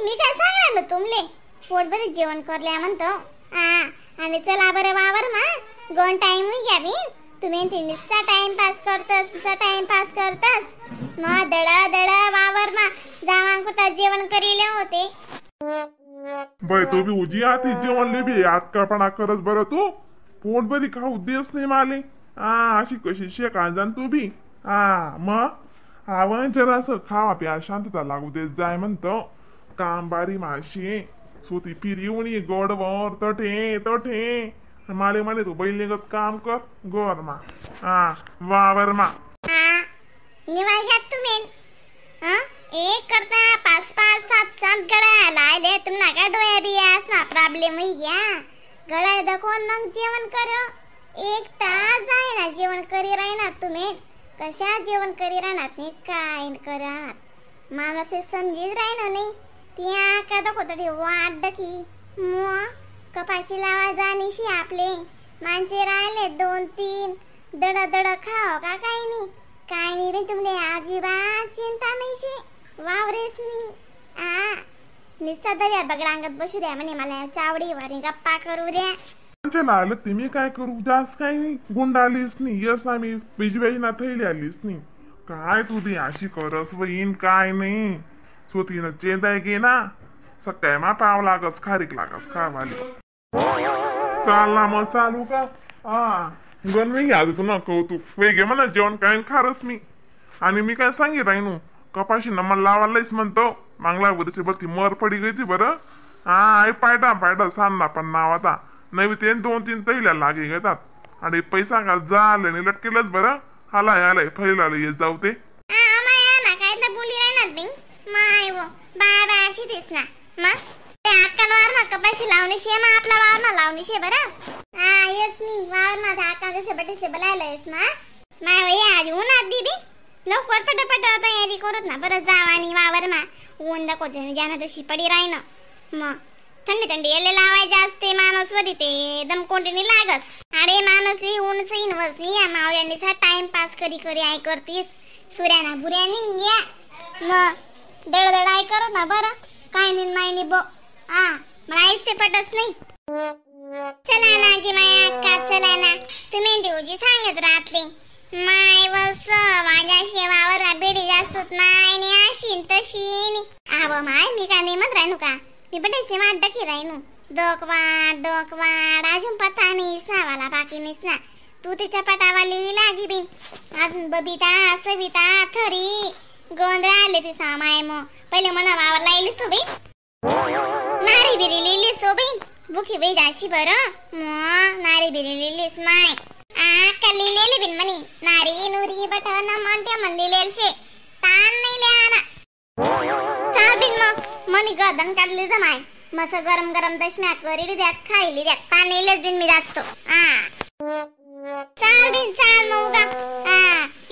मी काय सांगणार ना तुमले पोटभर जेवण करले म्हणतो. हा आणि चला बरं वावर मा गोन टाइम होई गया बिन. तुम्ही ते नुसता टाइमपास करतस नुसता टाइमपास करतस. मग दड दड वावर मा जावां कुठं जेवण करीले होते. बाई तो बी उजी आती जेवण ले बी आतकापणा करत बरं तू पोट बरी खाऊ देस नाही माले. हा अशी कशी शेकांजान तू बी. हा मग आवन जरासं खावा प्या शांतता लागू दे जाय म्हणतो. काम बारी माशी सोती फिर येऊन गोड वर तठे तठे माले माले तू बैल काम कर गोर मा. हा वावर मा. हा निवाय घ्या तुम्ही. हा एक करता 5 5 7 7 गळ्या लायले तुम्हाला का डोळ्या बियास मा प्रॉब्लेम होई गया. गळ्या दाखवून मग जेवण करो. एक तास आहे ना जेवण करी राहणार तुम्ही. कशा जेवण करी राहणार नाही काय करणार मला ते समजीत राहिलं नाही. त्या का दाखवतो ते वाट डकी मग कपाशी लावा जाणीशी आपले माणसे राहिले 2 3 दड दड खाव का काही नाही काय नाही बे तुमले अजिबात चिंता नाही शी वावरेस नाही. आ निस्ता दर्या बगडांगत बसू द्या म्हणे मला चावडीवर गप्पा करू द्या. आलं ते मी काय करू जास्त काही नाही गुंडालीस नाही यस ना मी बीजी ना थैली आलीस नाही काय तू ती अशी करस वहीन काय नाही स्वतीनं चेंदाय गे ना सकाळी मा पाव लागस खारीक लागस खावाली चालला मग चालू का. हा गण मी घ्या तू ना कौतुक वेगे म्हणा जेवण काय खारस मी. आणि मी काय सांगे राहिनू कपाशी नंबर लावायलाच म्हणतो मागला बरं बरं ती मर पडी गई ती बरं. हा आई पायडा पायडा सांग ना पण नाव आता नवी ते 2 3 तैल्या लागे घेतात आणि पैसा का झालं आणि लटकेलच बरं. आलाय आलाय फैल आलं ये जाऊ ते. ना काय बोली राहणार मी माय वो बाय बाय अशी तेच ना मग ते अक्का वावर मा कपाशी लावणी शे मा आपला वावर मा लावणी शे बरं. हा येस मी वावर मा अक्का जसे बटे बोलायला येस मा माय वय आज ऊन आधी बी लवकर पटापट तयारी करत ना बरं जावानी वावर मा ऊन दाखवते ज्यानं तशी पडी राहीन मग थंडी थंडी याला लावायचे असते माणूस वरी ते दम कोणतीने लागत. अरे माणूस ऊनच इनवस नाही या मावळ्यांनी सा टाइमपास करी करी I करतीस सूर्याना बुऱ्या निघ्या मग दडदड I करत ना बरं काय नाही मायनी बो. हा मला आईच ते पटच नाही. चला ना जी माया अक्का चला ना तुम्ही देवजी सांगत राहतले माय वस माझ्या शेवावर बेडी जास्त माय नी अशी तशी. आव माय मी काय नाही म्हणत राहिनू का मी बटेसे वाट डकी राहिनू डोक वाट डोक वाट अजून पता नाही सावाला बाकी नाहीस ना तू तिच्या पटावाली लागी बिन अजून बबिता सविता थरी गोंधळ आले ती सामाय मग पहिले म्हणा वावर लायली सोबी नारी बिरी लिहिली सोबी बुखी बाई जाशी बरं मग नारी बिरी लिहिलीस माय आ लिहिलेली बिन म्हणी नारी नुरी बट न म्हणते म्हण लिहिलेल शे तान नाही लिहाना चाल बिन मग मनी गर्दन काढली जमाय मस्त गरम गरम दशम्या करीली द्या खायली द्या तान लिहिलेच बिन मी जास्त. आ चाल बिन चाल मग उगा. हा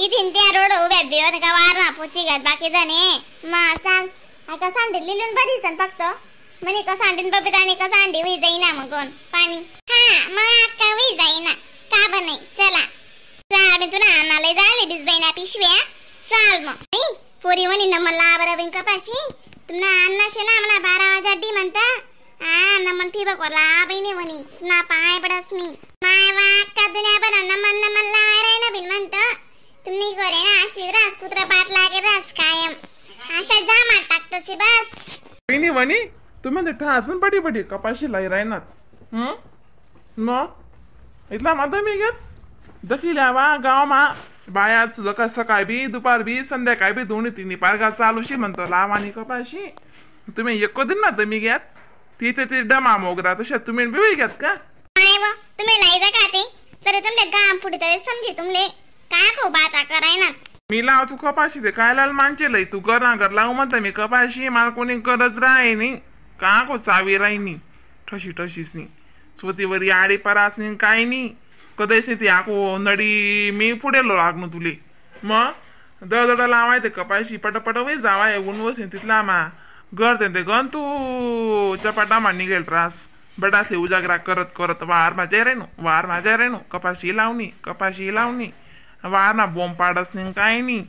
इथीन त्या रोड उभ्या बिवत का वार पोची गात बाकी जणे मग चाल का सांडी लिहून बरीसन फक्त म्हणे कसांडीन बबिता आणि कसांडी होई जाईना मग कोण पाणी. हा मग अक्का होई जाईना का बन चला चाल तुला आणायला झाले बिजबाईना पिशव्या चाल मग नाही पोरी म्हणे न मला बरं बिन कपाशी तुम्हाला अन्नाशे ना म्हणा 12 वाजा डी म्हणता. हा नमन ठिबक ला बहिणी म्हणे ना पाय पडस मी माय वाक्का दुनिया बन नमन नमन लावाय राय ना बिन म्हणत तुम्ही करे ना अशी रास कुत्रा पाठ लागे रास कायम अशा जामा टाकतसे बस. बहिणी म्हणे तुम्ही तिथं अजून पडी पडी कपाशी लाई राहणार न इथला माझा मी घेत दखिल्या वा गाव मा बाया सुद्धा सकाळ बी दुपार बी संध्याकाळ बी दोन्ही तिन्ही पारगा चालूशी म्हणतो लावानी कपाशी तुम्ही एक दिन ना तुम्ही घ्यात तिथे ते डमा मोगरा तशा तुम्ही बी घ्यात का. तुम्ही लायजा का ते तर तुमले गाम पुढे तरी समजे तुमले काय खो बाता करायना मी लावतो कपाशी ते काय लाल मानचे लई तू गरा घर लावू म्हणता मी कपाशी मला कोणी गरज राही नाही का को चावी राही ठशी ठशीच नाही स्वतीवरी आडी परास नाही काय नाही कदैच नाही ती आको नडी मी पुढे लागलो तुले मग दडदड लावाय ते कपाशी पटपट वय जावाय ऊन वसेन तिथला मा गरते ते गण तू चपाटा मा निघेल त्रास बटासले उजागरा करत करत वार माझ्या रेणू वार माझ्या रेणू कपाशी लावणी कपाशी लावणी वार ना बोंब पाडस नाही काय नाही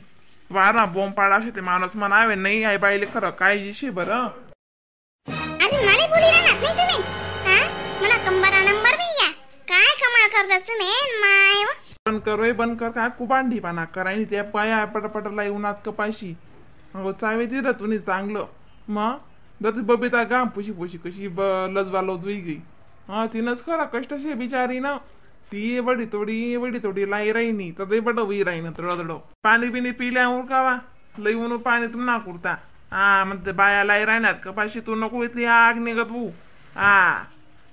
वार ना बोंब पाडाशे ते माणूस म्हणावे नाही आई बाईले खरं काय जिशी बरं. राहणार नाही तुम्ही. हा मला कंबरा नंबर बी या काय कमाल करतास तुम्ही माय. बंद कर वे बंद कर काय कुबांडी पाना करायनी त्या पाया पटापट लाई उन्हात कपाशी अगो चावे दिलं तुम्ही चांगलं. मग दती बबिता गाम पुशी पुशी कशी लजवा लजवी गई. हा तिनंच खरा कष्ट शे बिचारी ना ती बडी थोडी लाई राहिनी तर ते बड we राहीन थोडं थोडं पाणी बिणी पिल्या उरकावा लई म्हणून पाणी तुम ना कुरता. हा म्हणते बाया लाई राहणार कपाशी तू नको इथली आग निघत भाऊ. हा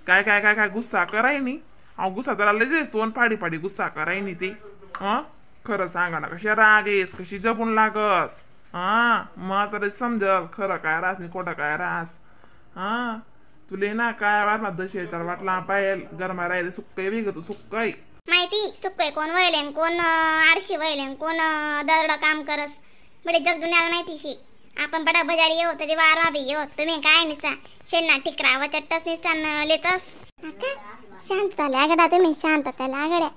काय काय काय काय गुस्सा करायनी. अहो गुस्सा तर लगेच तोंड फाडी फाडी गुस्सा करायनी ते. हा खरं सांगा ना कशी राग येस कशी जपून लागस. हा मग तर समजल खरं काय रास नाही खोटं काय रास. हा तुले ना काय वाटला दशे तर वाटला पायल गरमा राहिले सुक्कय वेग तू सुक्कय माहिती सुक्कय कोण वळले कोण आरशी वळले कोण दरड काम करस बडे जग दुनियाला माहिती शी. आपण बडा बजाडी येऊ तरी वारवा बी येऊ तुम्ही काय निसा शेणा ठिकरा व चट्टस निसा लेतस. शांत लागडा तुम्ही शांत लागड्या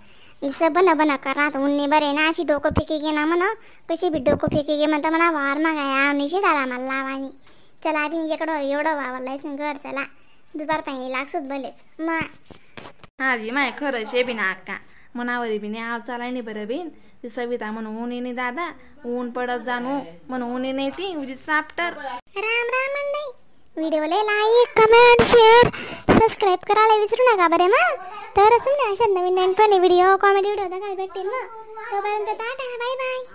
जसं बन बन करा उन्नी बरे ना अशी डोकं फेकी गे ना म्हण कशी बी डोकं फेकी गे म्हणता म्हणा वार मागाय निशी झाला मला लावानी. चला बी इकडं एवढं वावरलाय घर चला दुपार पाणी लागसूत भलेच मग. हाजी माय खरं शे बी ना अक्का मनावरी बी नाही आव चालाय नाही बरं बीन ती सविता म्हणून ऊन नाही दादा ऊन पडत जाणू म्हणून ऊन नाही ती उजी सापटर. राम राम मंडई व्हिडिओला like comment share subscribe करायला विसरू नका बरे मग. तरच तुम्हाला अशा नवीन नवीन funny video comedy video बघायला भेटतील मग. तोपर्यंत tata bye bye.